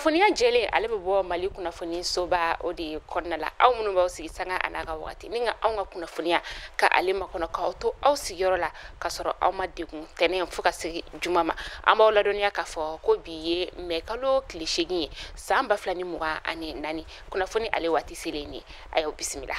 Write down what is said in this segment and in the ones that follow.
Kunnafoniya jɛlen ale bɛ bɔ Mali kunnafoni soba o de kɔnɔna la. Aw minnu b'aw sigi sanga a n'a ka wagati ni ka anw ka kunnafoniya ka ale makɔnɔ k'aw to aw sigiyɔrɔ la k'a sɔrɔ aw ma degun tɛnɛn fo ka se juma ma. An b'aw ladɔnniya k'a fɔ ko bi ye mɛ kalo tile 8 ye san 2024. Kunnafoni ale waati selen ye, a y'aw bisimila.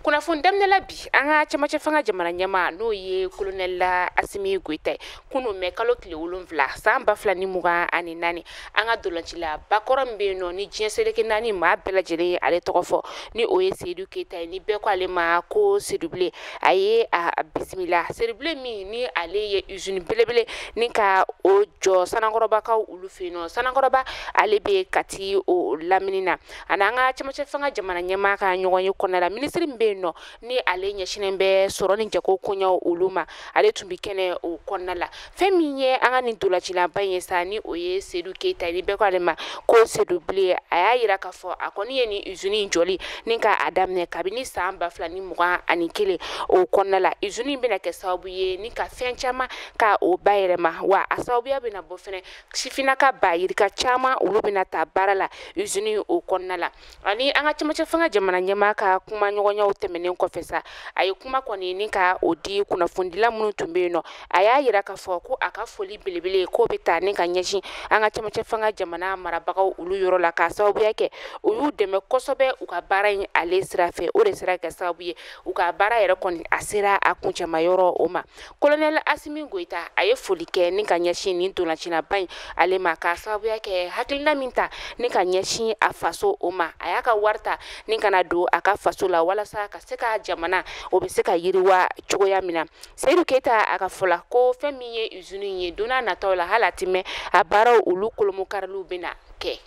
Kunnafoni daminɛ la bi an ka cɛmancɛ fanga jamana ɲɛmaa n'o ye colonel Assimi Goïta ye kunun mɛ kalo tile 7 san 2024 an ka dolancila bakɔrɔ min bɛ yen nɔ ni diɲɛ seleke naani maa bɛɛ lajɛlen ye ale tɔgɔ fɔ ni o ye Seydou Keita ye, ni bɛɛ ko ale ma ko Seydou Bilen. A ye a bisimila Seydou Bilen min ni ale ye usine belebele ni ka o jɔ Sanankɔrɔbakaw olu fɛ yen nɔ. Sanankɔrɔba ale bɛ Kati o lamini na. A n'an ka cɛmancɛ fanga jamana ɲɛmaa ka ɲɔgɔn ye kɔnɔna la, minisiri min bɛ yen nɔ ni ale ɲɛsinnen bɛ sɔrɔ ni jago koɲɛw olu ma, ale tun bɛ kɛnɛ o kɔnɔna la. Fɛn min ye an ka nin dolacilaba in ye sa, ni o ye Seydou Keita ni bɛɛ ko ale ma ko Seydou Bilen, a y'a yira k'a fɔ a kɔni ye nin usine in jɔli ni ka a daminɛ kabini san 2021 o kɔnɔna la. Usine in bɛna kɛ sababu ye ni ka fɛn caman ka o bayɛlɛma, wa a sababuya bɛna bɔ fɛnɛ sifinnaka ba yirika caman olu bɛna ta baara la usine o kɔnɔna la. Ani an ka cɛmancɛ fanga jamana ɲɛmaa ka kumaɲɔgɔnyaw tɛmɛnen kɔfɛ sa, a ye kuma kɔni ni ka o di kunnafonidila minnu tun bɛ yen nɔ. A y'a yira k'a fɔ ko a ka foli belebele k'o bɛ taa ni ka ɲɛsin an ka cɛmancɛ fanga jamana marabagaw olu yɔrɔ la, k'a sababuya kɛ u y'u dɛmɛ kosɛbɛ u ka baara in ale sira fɛ. O de sera kɛ sababu ye u ka baara yɛrɛ kɔni a sera a kuncɛma yɔrɔ o ma. Colonel Assimi Goïta a ye foli kɛ ni ka ɲɛsin nin dolancilaba in ale ma, k'a sababuya kɛ hakilina min ta ni ka ɲɛsin a faso o ma. A y'a ka wari ta ni ka na don a ka faso la walasa ka se ka jamana o bɛ se ka yiriwa cogoya min na. Seydou Keita a ka fɔ la ko fɛn min ye usine in ye don n'a nataw la, hali a ti mɛn a baaraw olu kolomokariliw bɛna kɛ.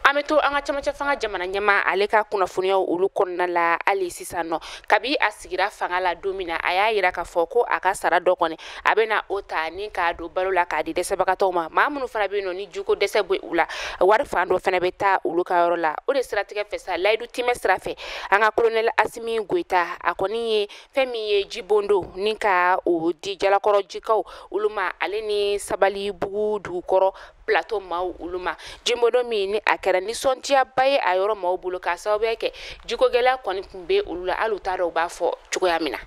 An bɛ to an ka cɛmancɛ fanga jamana ɲɛmaa ale ka kunnafoniyaw olu kɔnɔna la hali sisan nɔ. Kabi a sigira fanga la don min na, a y'a yira k'a fɔ ko a ka sara dɔ kɔni a bɛna o ta ni k'a don balo la k'a di dɛsɛbagatɔw ma. Maa minnu fana bɛ yen nɔ ni jiko dɛsɛ bɛ u la, wari fan dɔ fana bɛ taa olu ka yɔrɔ la. O de siratigɛ fɛ sa, layidu timɛ sira fɛ, an ka colonel Assimi Goïta a kɔni ye fɛn min ye jibondo ni ka o di Jalakɔrɔ jikaw olu ma, ale ni Sabalibugu dugukɔrɔ plateau maaw olu ma. Jibondo min ni a kɛra nisɔndiyaba ye a yɔrɔ maaw bolo, k'a sababuya kɛ jiko gɛlɛya kɔni tun bɛ olu la, hali u t'a dɔn u b'a fɔ cogoya min na.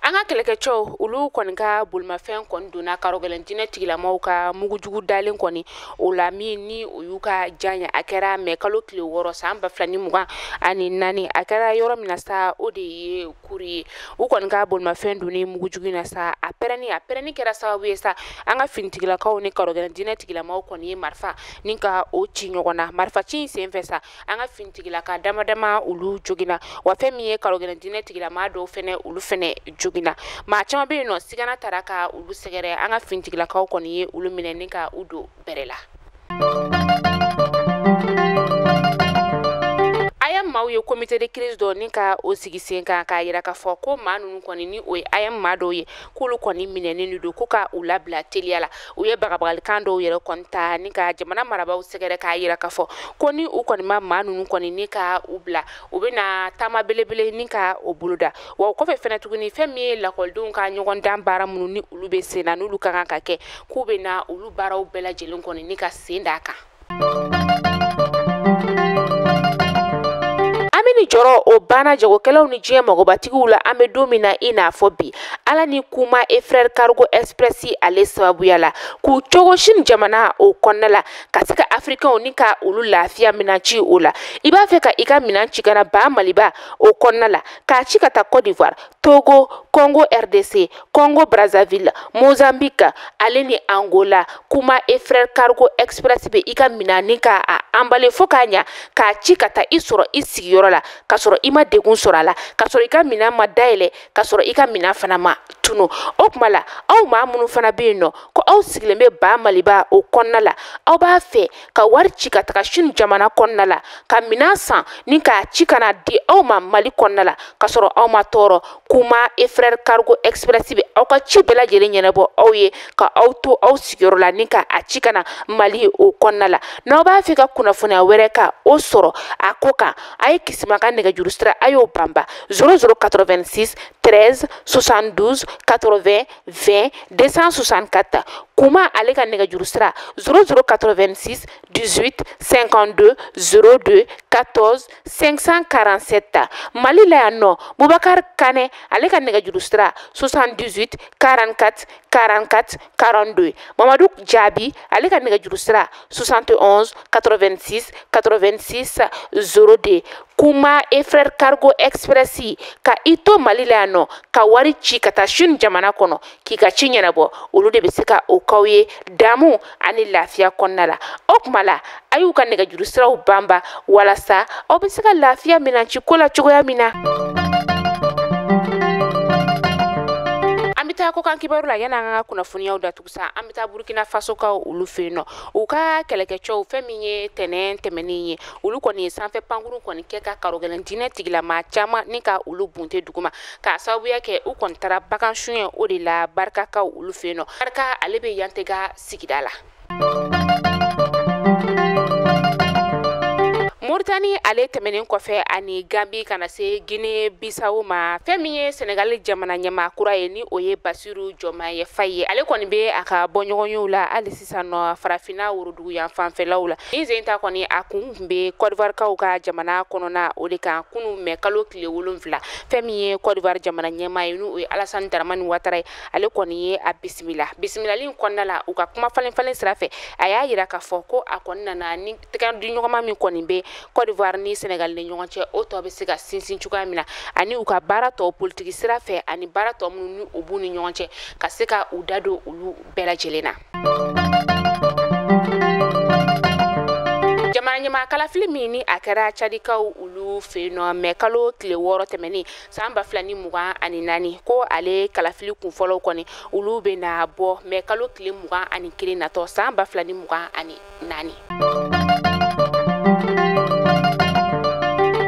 An ka kɛlɛkɛcɛw olu kɔni ka bolimafɛn kɔni donna karɔgɛlɛn diinɛ tigilamaw ka mugujugu dalen kɔni o la, min ni o y'u ka diya, a kɛra mɛ kalo tile 6 san 2024. A kɛra yɔrɔ min na sa, o de ye kuru ye. U kɔni ka bolimafɛn donni mugujugu in na sa, a pɛrɛnni kɛra sababu ye sa, an ka finitigilakaw ni karɔgɛlɛn diinɛ tigilamaw kɔni ye marifa ni ka o ci ɲɔgɔn na. Marifa ci in senfɛ sa, an ka finitigilaka dama dama olu joginna, wa fɛn min ye karɔgɛlɛn diinɛ tigilama dɔw fɛnɛ olu fɛnɛ joginna. Maa caman bɛ yen nɔ sigana taara ka olu sɛgɛrɛ, an ka finitigilakaw kɔni ye olu minɛ ni ka u don bɛrɛ la. AEM maaw ye comité de crise dɔ ni ka o sigi sen kan, k'a yira k'a fɔ ko maa ninnu kɔni ni o ye AEM maa dɔw ye, k'olu kɔni minɛnen don, ko ka u labila teliya la. U ye bagabagalikan dɔw yɛrɛ kɔni ta ni ka jamana marabaaw sɛgɛrɛ, k'a yira k'a fɔ ko ni u kɔni ma maa ninnu kɔni ni ka u bila, u bɛna taama belebele ni ka o boloda. Wa o kɔfɛ fɛnɛ tuguni, fɛn min ye lakɔlidenw ka ɲɔgɔndan baara minnu ni olu bɛ sen na, n'olu ka kan ka kɛ, k'u bɛna olu baaraw bɛɛ lajɛlen kɔni ni ka sen d'a kan. Ni jɔrɔ o banna jagokɛlaw ni diɲɛ magobatigiw la an bɛ don min na i n'a fɔ bi, Ala ni kuma e frère Cargo Express ale sababuya la k'u cogo sini jamana o kɔnɔna la ka se ka Africainw ni ka olu lafiya minɛn ci o la. I b'a fɛ ka i ka minɛn ci ka na ba Maliba o kɔnɔna la, k'a ci ka taa Côte d'Ivoire, Togo, Congo RDC, Congo Brazzaville, Mozambique ale ni Angola. Kuma e frère Cargo Express bɛ i ka minɛn ni ka a emballer fo k'a ɲa, k'a ci ka taa i sɔrɔ i sigiyɔrɔ la. k'a sɔrɔ i ma degun sɔrɔ a la, k'a sɔrɔ i ka minɛn ma dayɛlɛ, k'a sɔrɔ i ka minɛn fana ma tunu. O tuma la aw maa minnu fana bɛ yen nɔ ko aw sigilen bɛ ba Maliba o kɔnɔna la, aw b'a fɛ ka wari ci ka taga Chine jamana kɔnɔna la ka minɛn san ni k'a ci ka na di aw ma Mali kɔnɔna la k'a sɔrɔ aw ma tɔɔrɔ. Kuma et Frères Cargo Express bɛ aw ka ci bɛɛ lajɛlen ɲɛnabɔ aw ye ka aw to aw sigiyɔrɔ la ni ka a ci ka na Mali o kɔnɔna la. N'aw b'a fɛ ka kunnafoniya wɛrɛ ka o sɔrɔ a ko kan, a ye Kisima ka nɛgɛjuru sira a y'o banba 0086 13 72 80 20 264. Kuma ale ka nɛgɛjuru sira 0086 18 52 02 14 547. Mali la yan nɔ Bubakari Kanɛ ale ka nɛgɛjuru sira 78 44 44 42. Mamadu Jaabi ale ka nɛgɛjuru sira 71 86 86 02. Kuma et Frères Cargo Express ka i to Mali la yan nɔ ka wari ci ka taa Chine jamana kɔnɔ k'i ka ci ɲɛnabɔ, olu de bɛ se ka o k'aw ye damu ani lafiya kɔnɔna la. O tuma la a y'u ka nɛgɛjuru siraw banba walasa aw bɛ se ka lafiya minɛnci ko la cogoya min na. An bɛ taa kokan kibaru la yanni an ka kunnafoniyaw datugu sa, an bɛ taa Burkina Faso kaw olu fɛ yen nɔ. U ka kɛlɛkɛcɛw fɛn min ye tɛnɛn tɛmɛnen ye, olu kɔni ye sanfɛ pankuru kɔni kɛ ka karogɛlɛn diinɛ tigilamaa caman ni ka olu bunte duguma k'a sababuya kɛ u kɔni taara bagan suɲɛ o de la Barikakaw olu fɛ yen nɔ. Barika ale bɛ Yantega sigida la. Mauritanie ale tɛmɛnen kɔfɛ ani Gambie ka na se Guinée Bissau ma, fɛn min ye Senegal jamana ɲɛmaa kura ye ni o ye Bassirou Diomaye Faye ye, ale kɔni bɛ a ka bɔɲɔgɔnyew la hali sisan nɔ farafinna worodugu yan fanfɛlaw la. Nin sen ta kɔni a kun tun bɛ Côte d'Ivoire kaw ka jamana kɔnɔna o de kan kunun mɛ kalo tile 7. Fɛn min ye Côte d'Ivoire jamana ɲɛmaa ye n'o ye Alassane Dramane Ouattara ye, ale kɔni ye a bisimila. Bisimilali in kɔnɔna la u ka kuma falen falen sira fɛ, a y'a yira k'a fɔ ko a kɔni nana ni tɛgɛ di ɲɔgɔnma min kɔni bɛ Côte d'Ivoire ni Sénégal ni ɲɔgɔn cɛ, o tɔ bɛ se ka sinsin cogoya min na ani u ka baara tɔ politiki sira fɛ ani baara tɔ minnu ni u b'u ni ɲɔgɔn cɛ ka se ka u da don olu bɛɛ lajɛlen na. Jamana ɲɛmaa kalafili min ni a kɛra Tchadikaw olu fɛ yen nɔ mɛ kalo tile 6 tɛmɛnen san 2024, ko ale kalafili kunfɔlɔw kɔni olu bɛna bɔ mɛ kalo tile 21 natɔ san 2024.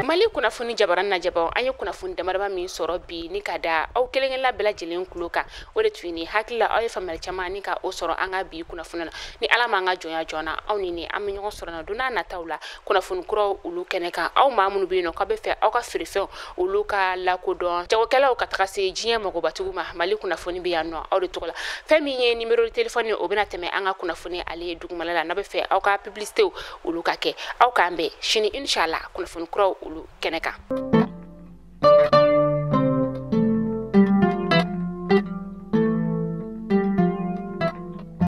Mali kunnafoni jabaran lajɛbaw, an ye kunnafoni damadama min sɔrɔ bi ni ka da aw kelen-kelenna bɛɛ lajɛlen tulo kan, o de tun ye hakili la aw ye faamuyali caman ni ka o sɔrɔ an ka bi kunnafoni na. Ni Ala m'an ka jɔnya joona, aw ni ne an bɛ ɲɔgɔn sɔrɔ na don n'a nataw la kunnafoni kuraw olu kɛnɛ kan. Aw maa minnu bɛ yen nɔ k'aw bɛ fɛ aw ka feerefɛnw olu ka lakodɔn, jagokɛlaw ka taga se diɲɛ magobatigiw ma, Mali kunnafoni bɛ yan nɔ aw de tɔgɔ la. Fɛn min ye numéro de téléphone ye, o bɛna tɛmɛ an ka kunnafoni ale dugumala la. N'a bɛ fɛ aw ka publicité olu ka kɛ, aw k'an bɛn sini inshallah kunnafoni kuraw olu kɛnɛ kan.